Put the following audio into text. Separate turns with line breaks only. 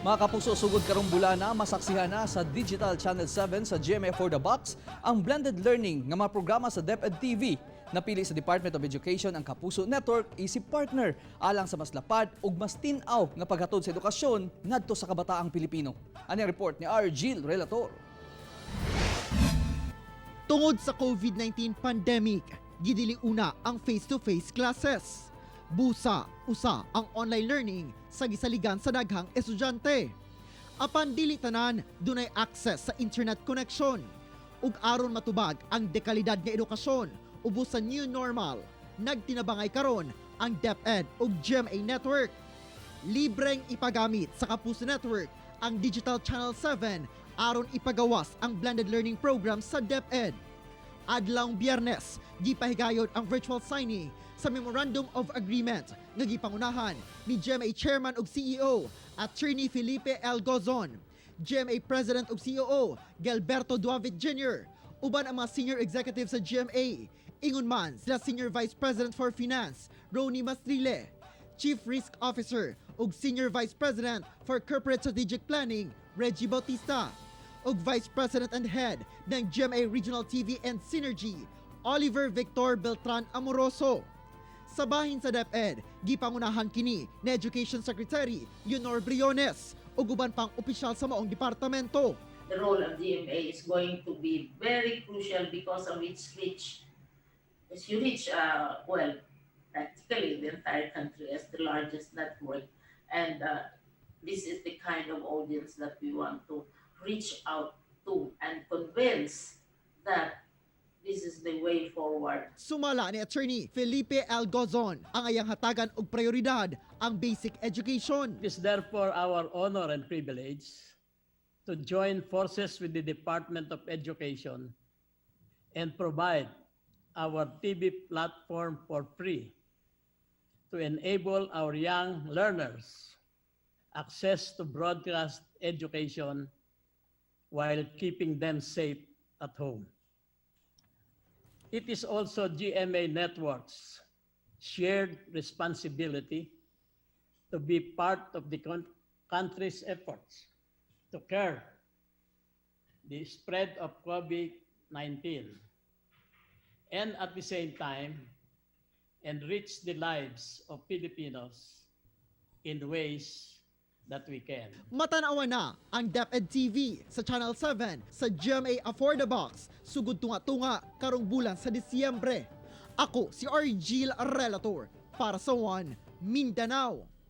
Mga Kapuso, sugod karong bulana, masaksihan na sa Digital Channel 7 sa GMA Affordabox ang blended learning nga mga programa sa DepEd TV. Napili sa Department of Education ang Kapuso Network isip partner alang sa mas lapad ug mas tin-aw nga paghatod sa edukasyon ngadto sa kabataang Pilipino. Ani ang report ni Argil Relator.
Tungod sa COVID-19 pandemic, gidili una ang face-to-face classes. Busa, usa ang online learning sa gisaligan sa daghang estudyante. Apan dili tanan dunay access sa internet connection. Ug aron matubag ang dekalidad nga edukasyon ubos sa new normal, nagtinabangay karon ang DepEd ug GMA Network. Libreng ipagamit sa Kapuso Network ang Digital Channel 7 aron ipagawas ang blended learning program sa DepEd. Adlawng Biyernes, gipahigayon ang virtual signing sa Memorandum of Agreement nga gipangunahan ni GMA Chairman ug CEO Attorney Felipe L. Gozon, GMA President ug COO Gilberto Duavit Jr., uban ang mga senior executive sa GMA. Ingon man sila Senior Vice President for Finance Rony Mastrile, Chief Risk Officer ug Senior Vice President for Corporate Strategic Planning Reggie Bautista, ug Vice President and Head ng GMA Regional TV and Synergy Oliver Victor Beltran Amoroso. Sa bahin sa DepEd, gipangunahan kini ni Education Secretary Leonor Briones ug uban pang opisyal sa maong departamento.
The role of GMA is going to be very crucial because of its reach. As you reach, well, practically the entire country as the largest network. And this is the kind of audience that we want to reach out to and convince that this is the way forward.
Sumala ni Attorney Felipe L. Gozon, ang ayang hatagan og prioridad ang basic education.
It is therefore our honor and privilege to join forces with the Department of Education and provide our TV platform for free to enable our young learners access to broadcast education while keeping them safe at home. It is also GMA Network's shared responsibility to be part of the country's efforts to curb the spread of COVID-19 and at the same time enrich the lives of Filipinos in ways that we can.
Matanawa na ang DepEd TV sa Channel 7 sa GMA Affordabox sugod tunga-tunga karong bulan sa Disyembre. Ako si Argil Relator para sa One Mindanao.